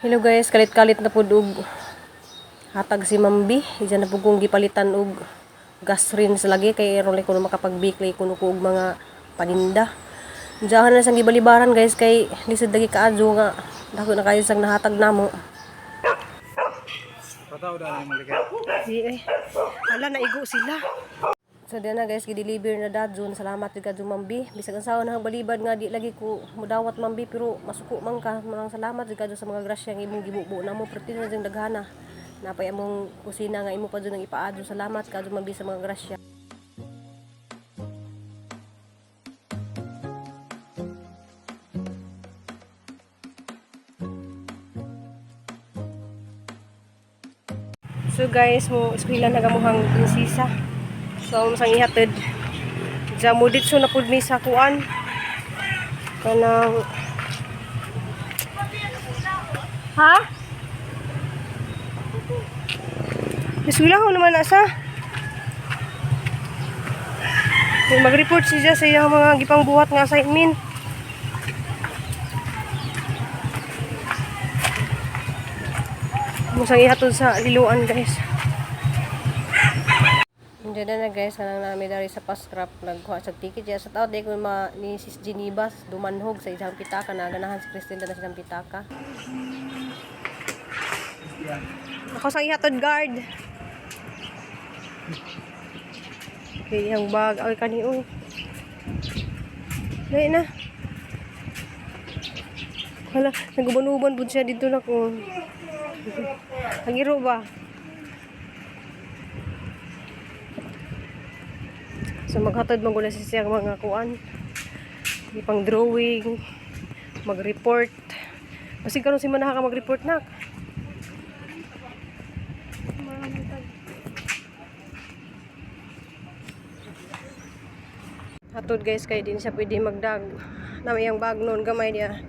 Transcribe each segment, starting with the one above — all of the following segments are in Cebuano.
Hello guys, kalit-kalit na pud og hatag si Mambi. Diyan na pud kong gipalitan og gas rinse lagi kay ron ko makapagbikli kuno ko og mga paninda. Diyan na sang gibalibaran guys, kay lisod lagi kaadyo nga dako na kayo sang nahatag namo. Pataw na ang maligay. Di eh. Hala, naigo sila. So diyan na guys, gi-deliver na dadyon. Salamat jud kadyo, Mambi. Bisag ang sawa na balibad nga di lagi ko mudawat, Mambi, pero masuko man ka. Maraming salamat jud kadyo sa mga grasya nga imong gibubo namo. Perti na jud daghana. Napay among kusina nga imo pa jud ang ipaadyo. Salamat kadyo, Mambi, sa mga grasya. So guys, mo eskwela na gamuhang prinsesa. So ang masang ihatid. Diya mo ditso na pud mi sa kuan. Kanang. Ha? Eskwela ko naman nasa. Kung mag-report siya sa iyang mga gipangbuhat nga assignment. Musang ihatod sa liluan, guys. Diyan na na guys, kanang nami dari sa Pascrap nagkuha sa ticket. Ya sa tao di ko ma ni Sis Geneva dumanhog sa isang pitaka na ganahan si Cristel na sa isang pitaka. Ako sa ihatod, guard. Okay, iyang bag. Ay, kani uy. Dali na. Hala, naguban-uban po siya dito na ko. Ang iro ba? So maghatod man gud na siya mga kuan. Ipang drawing, mag-report. Kasi karon si Manaha ka mag-report nak. Hatod guys, kay din siya pwede magdag. Nami ang bag noon gamay niya.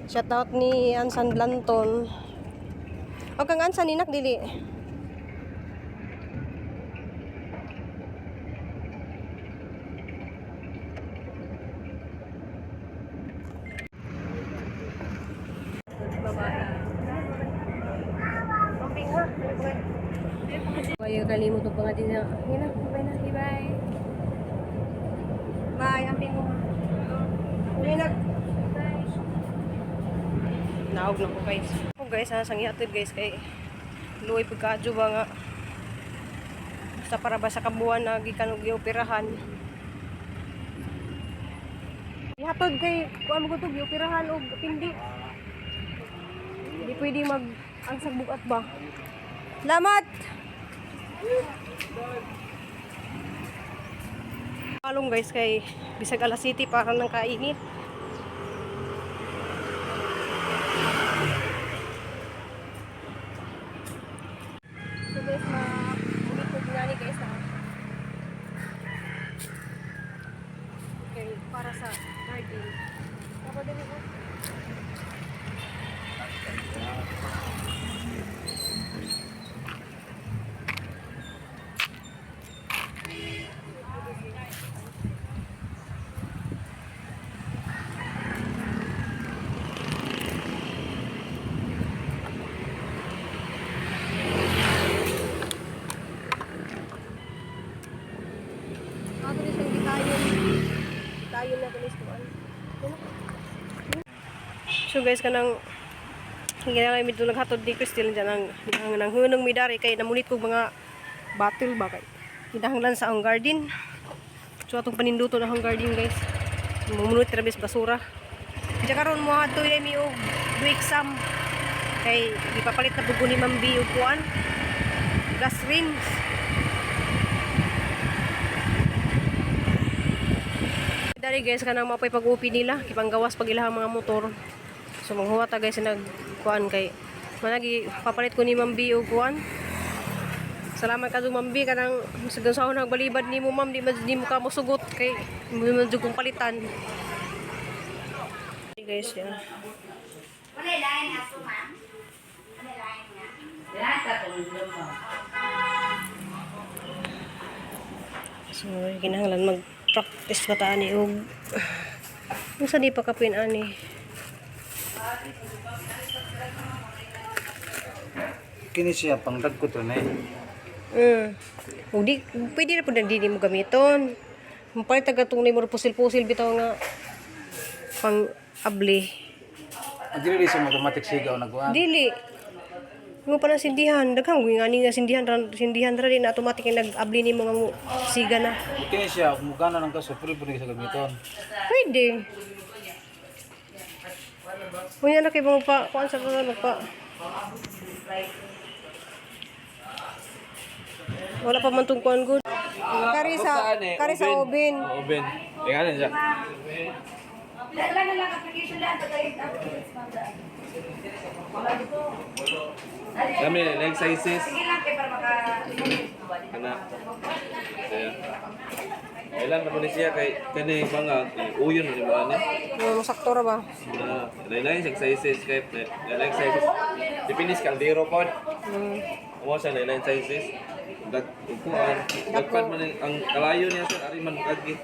Shout out ni Ansan Blanton. O kang Ansan ni nak dili. Bayo kalimot og mga din na. Hina, bye na. Bye. Bye, amping mo. Hina. Bye. Naog na ko guys. Oh guys, ha, sang ihatid guys kay luoy pagkaadyo ba nga basta para ba sa kabuan na gikan og gioperahan. Ihatod kay kuan mo to gioperahan og pindi. Hindi pwede mag ang bugat ba. Salamat. Palong guys, kay bisag alas city para nang kainit. So guys, ma-ulit nga ni guys ha. Okay, para sa garden. Ako din ko. Ako din siyang gitayon. Gitayon na kunis kuan. So guys, kanang hindi na kami dito naghatod ni Cristel dyan ang hunong midari kay namunit kog mga battle ba kay kinahanglan sa ang garden. So atong paninduto na ang garden guys. Mumunot rabis basura. Diya karon mo adto mi og do exam kay gipapalit na pud ko ni Ma'am B og kuan gas rings. Dari guys, kanang mapay pag-upi nila, kipanggawas pag ilahang mga motor. So manghuwa ta guys nag kuan kay managi papalit ko ni Ma'am B og kuan. Salamat ka Ma'am B, kanang sa sa nagbalibad nimo ma'am, di man di mo ka mosugot kay mo man jud kong palitan. Hey guys, yeah. Wala line aso, ma'am. Wala line nga. So kinahanglan mag-practice pa ta ani og unsa di pa kapin ani. Kini siya pang dagkot ra na eh. Ug di pwede na pud na dili mo gamiton. Mupalit taga tong mo pusil-pusil bitaw nga pang abli. Ang dili siya automatic sigaw nagkuan. Dili. Mo pa na sindihan, daghang nga ani nga sindihan ra, sindihan ra din na automatic nga nag-abli nimo nga mo siga na. Kini siya kung mugana lang ka so pwede pud siya gamiton. Pwede. Unya na kay mga pa kuan sa mga magpa. Wala pa man tong kuan good. Kari sa oven. Oh, oven. Tingnan siya. Dala na lang application lang tagay application ma'am daan. Kami leg sizes. Sige lang kay para maka Ana. Siya. Kailan pa ni siya kay kani mga uyon ni ba ni? Mo sakto ra ba? Na, lain siya sizes kay lain sizes. Depende sa kaldero pod. Mo siya lain sizes. Dag upuan, dagpad man ang kalayo niya sir ari man kagi.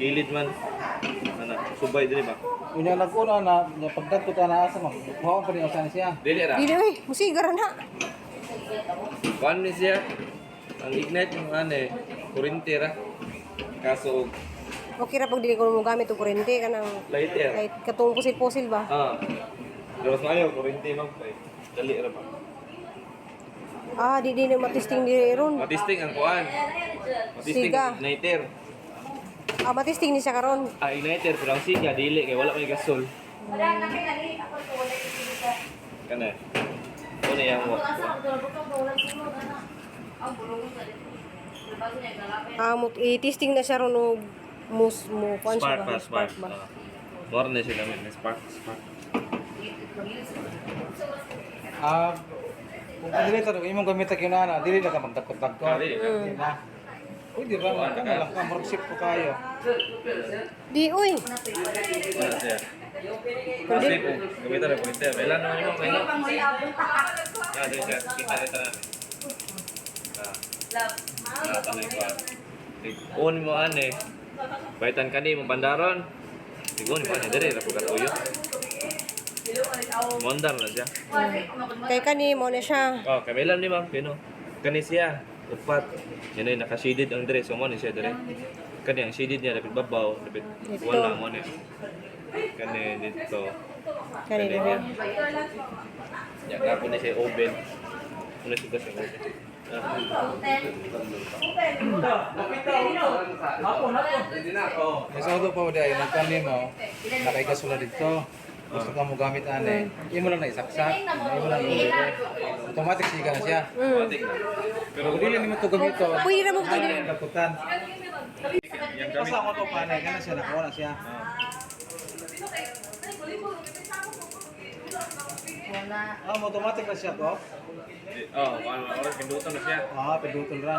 Gilid man. Ana, subay dili ba? Unya naguna na nya pagdagkot ana asa mo. Mao pa ni usa ni siya. Dili ra. Dili oy, musiga ra na. Kuan ni siya. Ang ignite ng ano eh, kuryente ra. Kaso og Okay ra pag dili ko mo gamit og kuryente kanang lighter. light katong pusil-pusil ba. Ah. Pero mas maayo kuryente ma'am kay dali ra ba. Ah, di di na matisting diri ron. Matisting ang kuan. Matisting Siga. ang igniter. Ah, matisting ni siya karon. Ah, igniter pero ang siga dili kay wala may gasol. Wala na kay nani ako ko wala kay sa. Kana. Ano yang mo? Ah, mo i-testing na siya ron og mus mo kuan siya Spark ba? pa, spark. ba? Ah. Mora na siya namin, spark, spark. Ah, kung dili ta imong gamit ang ana, dili na ka magdagkot-dagkot. Ah, dili na. Di na. Pwede ra man ka lang ka murag sip ko kayo. Di oy. Wala siya. Kasi kung gamitan ng kuryente, kailan naman yung kailan. Ya, dili siya. Kita kita namin. Ah. Ah, tanay kuan. On mo ane. Baitan kani mo bandaron. Tigon mo ane diri ra pud katuyo. Mondar na siya. Kay kani mo na siya. Oh, kamilan ni ma'am, kino. Kani siya, upat. Yan ay naka-shaded ang dress, so mo ni siya dire. Kani ang shaded niya dapat babaw, dapat Dito. wala mo ni. Kani dito. Kani Kani diri. niya. Ya, kapo ni siya oven. Ano siya sa oven? Ah. May saudo pa di ay nagkani mo, nakaigasula dito. Gusto ka mo gamit ane, imo lang na isaksak, imo lang i automatic siga na siya. Automatic na. Pero kung dili nimo to gamiton, Pwede ra mo ano dili. yung dagkutan. Yang gamit. Basta ako to panay, kana siya nakuha na siya. Ah, automatic na siya to. Oh, ano, oras pindutan na siya. Ah, pinduton ra.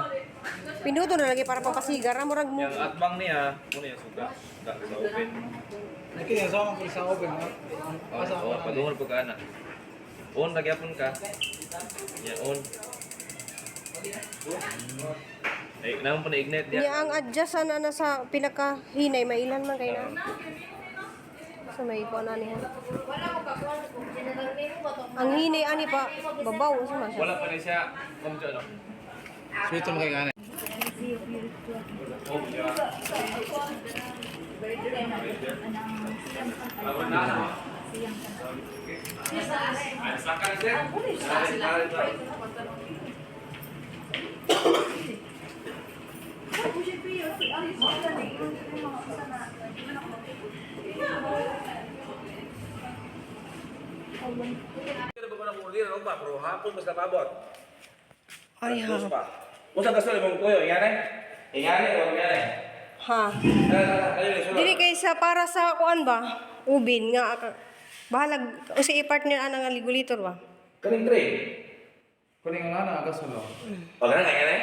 Pinuto na lagi para pampasiga ra murag mo. Yang atbang niya, muna yung suga. Da, sa oven. Okay, yung sama ko sa oven. No? Oh, Asa oh, padungol po ka na. On lagi apon ka. Ya, on. Ay, naman po na ignite Niya niya. ang adjust ana na sa pinakahinay mailan man kay na. Sa may kuan ani ha. Ang hinay ani pa babaw sa man siya. Wala pa rin siya. Kung ano. Sweet mo kay kane. Oh, yeah. Ay ha. Unsa gasol imong kuyo, ingane? Ingane o ingane? Ha. Dili kay sa para sa kuan ba? Ubin nga bahalag o si i-partner ana nga regulator ba? Kaning tray. Kuning ang ana gasol. O ganang ingane?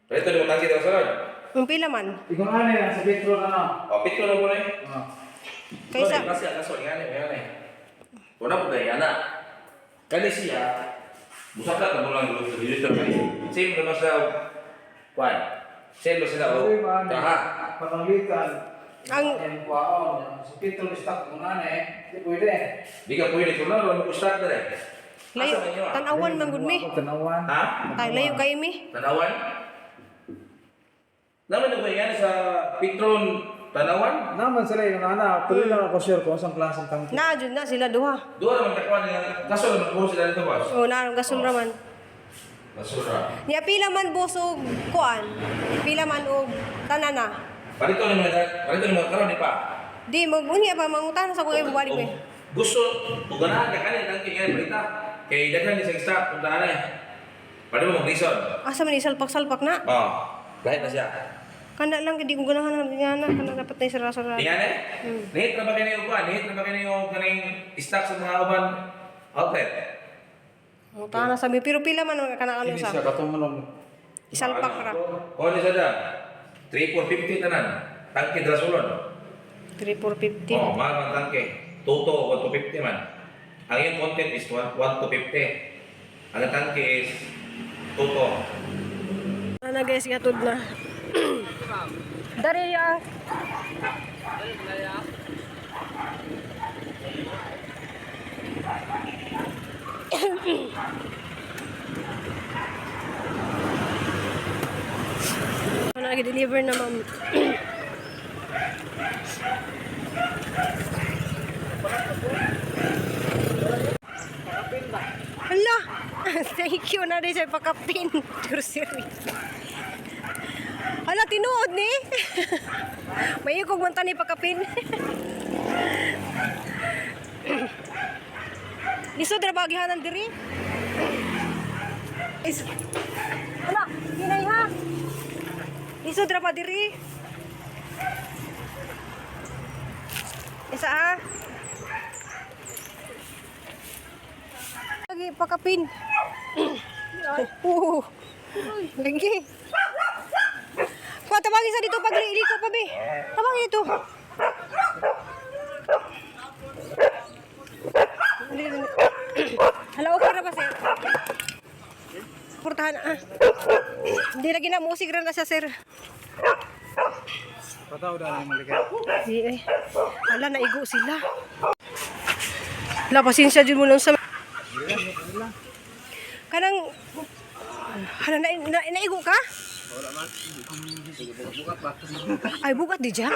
Pero ito mo tangki daw Ang pila man. Ikaw ane lang sa petrol ano. O pito na mo na. Ah. Kaysa kasi ang gasol ingane, ingane. Wala po tayo ana. Kani siya busaka ka mo lang dito dito kay. Same naman sa kwan. Same na sila o. Uy, man. Taha. Pananglitan. Ang Ang kuwaon, sa petrol stock kung ane, di pwede. Di ka pwede kuno mo stock dire. Layo, Asa ninyo, ah? Tan-awan man gud mi. Tan-awan. Ha? Tayo layo kay mi. Tanawan? Naman na ba yan sa Petron Tanawan? Naman sila yung ana, tuloy lang ako sure kung saan klaseng tangke. Na jud na sila duha. Doon naman kakuha nila. Kaso naman kuha sila dito, boss. Oh, naron gasol ra man. Basura. Niya pila man boss og kuan. Pila man og tanana. Palito ni mga palito ni mga karon ni pa. Di mo unya pa mangutan sa kung ibalik mi. Gusto ug ganahan ka kanin tangke nga palita. Kay daghan ni sa stock kung tanan eh. Pwede mo maglisod. Asa man isalpak-salpak na? Oh, lahat na siya. Kana lang di ko ganahan ang ngana kana dapat na isara-sara. Tingnan eh. Nihit na ba kayo yung kuan? Nihit na ba kayo yung kaning stock sa mga uban outlet? Mutana sa mi pero pila man ang kana ano Kini sa siya katong mo lang. isalpak ra. Kuha ni siya dyan. 3,450 tanan. Tangke drasulon. 3450. Oh, mahal man tangke. Toto, 1,250 man. Ang iyong content is 1,250. Ang tangke is Toto. Ana guys, gatod na. Dari ya. Ano nag-deliver na, ma'am. Hala! Thank you na rin sa pakapin. Grocery. Hala, tinuod ni. May ikog man tani pakapin. Lisod ra ba gihanan diri? Is Hala, hinay ha. Lisod ra ba diri? Isa ha. Lagi pakapin. Oo. Lagi. Pa, tabangin sa dito pag liko pa, be. Tabangin dito. Hala, okay ra ba, sir? Portahan, ah. Hindi lagi na, musig ra na siya, sir. Pataw na lang malikay. Di, eh. Hala, naigo sila. Hala, pasensya dyan mo lang sa... Kanang... Hala, naigo ka? Ay, bugat di dyan?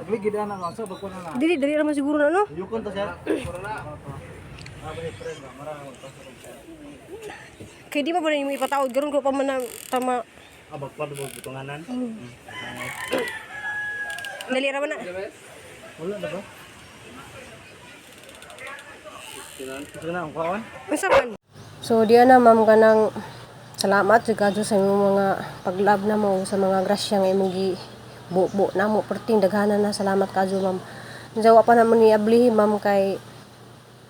Dili gid ana sa bako na lang. Dili, dali naman siguro na, no? Yukon ta sir. Kaya di ba ba na yung ipataod? Garon ko pa man na tama. Abag pa mo butunganan. Dali ra man na. Wala na ba? Ito na ang kaon. Unsa man? So diya na ma'am kanang salamat jud kadto sa imong mga paglab na mo sa mga grasya nga imong gi bubo namo perting daghanan na salamat kadto, ma'am. Unsa wa pa namo ni ablihi, ma'am, kay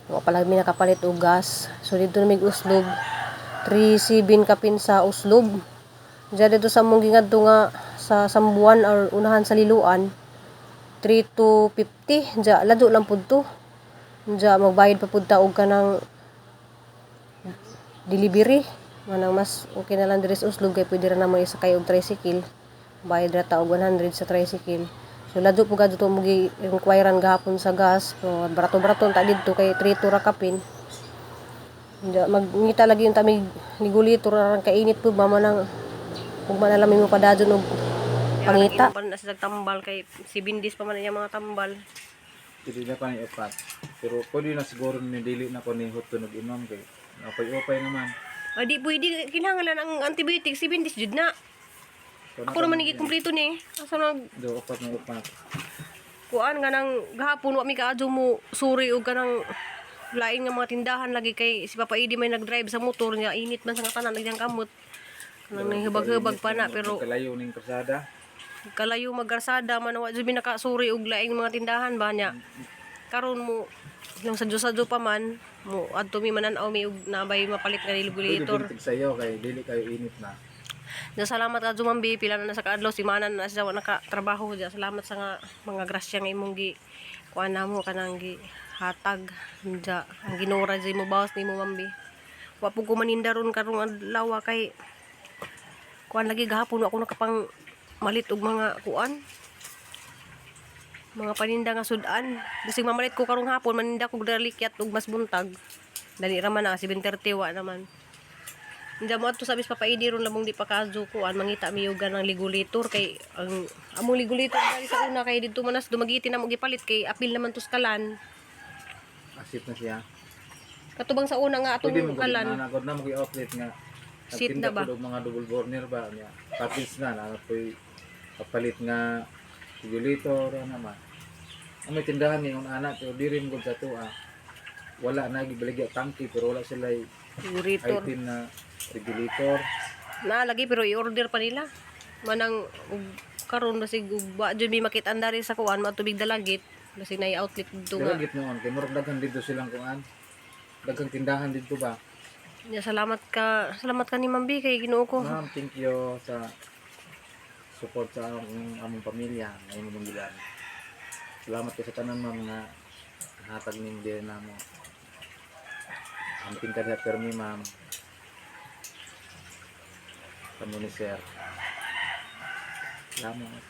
wa pa lang mi nakapalit og gas. So didto na mig uslob 37 kapin sa uslob. Diya dito sa mong gingadto nga sa Sambuan or unahan sa Liloan 3 to 50 diya lado lang pud to. Diya magbayad pa pud ta og kanang delivery, manang mas okay na lang diri sa Oslo kay pwede ra namo isakay og tricycle, bayad ra ta og 100 sa tricycle. So lado po gadto mo gi inquirean gahapon sa gas, so barato-barato ta didto kay 3 ra kapin. Hindi, magngita lagi yung tamig nigulito ra rang kainit po ba man ang ug man alam mo padadon og pangita na sa tambal kay si Bindis pa man iya mga tambal. Dili na pa ni upat. Pero pwede na siguro ni dili na ko ni huton og inom kay upay-upay naman. Ay, di pwede kinahanglan ang antibiotic si Bindis jud na. So, Ako naman nagikumpleto ni asa nag Do upat na upat. Kuan nga nang gahapon wa mi kaadyo mo suri og kanang lain nga mga tindahan lagi kay si Papa Idi may nag-drive sa motor niya, init man sa nga tanan nagyang kamot kanang nahibag-hibag pa na pero Kalayo ning krasada. kalayo magkarsada man wa jud mi nakasuri og laing mga tindahan ba niya. Karon mo nang sadyo-sadyo pa man mo adto mi manan-aw mi og nabay mapalit nga Pwede regulator. din sayo kay dili kayo init na. Ja, salamat ka Jumambi, pila na na sa kaadlaw si Manan na siya wa nakatrabaho. Ja, salamat sa nga mga grasya nga imong gi kuan namo kanang gi hatag. Ja, ang Ginoo ra jud mo bawas nimo, Mambi. Wa pud ko maninda ron karong adlaw kay kuan lagi gahapon wa ko nakapang malit og mga kuan mga paninda nga sudan. Bisig mamalit ko karong hapon maninda ko dalikyat og mas buntag. Dali ra man na 7:30 wa naman. Hindi mo ato sa bis papaidi ron lamong di pa kazukuan mangita miyugan ng ligulitor kay ang among ligulitor dali sa una kay didto man nas dumagiti na mo gipalit kay apil naman tos kalan. Asip na siya. Katubang sa una nga Pwede mo atong gud kalan. na nagod na mo kay outlet nga. Seat na Nagtinda ba? pud og mga double burner ba niya. Package na na po'y kapalit nga regulator ano man. Ang may tindahan ni ang anak pero diri mo gud sa tuwa. Wala na gibaligya tangki pero wala sila Regulator. item na regulator. Na lagi pero i-order pa nila. Manang ug karon basig ug wa jud mi makit-an dari sa kuan matubig dalagit basig na outlet dito nga. Dalagit noon kay murag daghan dito silang kuan. Daghang tindahan dito ba? Ya, salamat ka ni Ma'am B kay Ginoo ko. Ma'am, thank you sa support sa among pamilya ngayong mong gilan. Salamat kay sa tanan, ma'am, nga hatag ning diri namo. Amping ka diha permi, ma'am. Kamo ni sir. Salamat.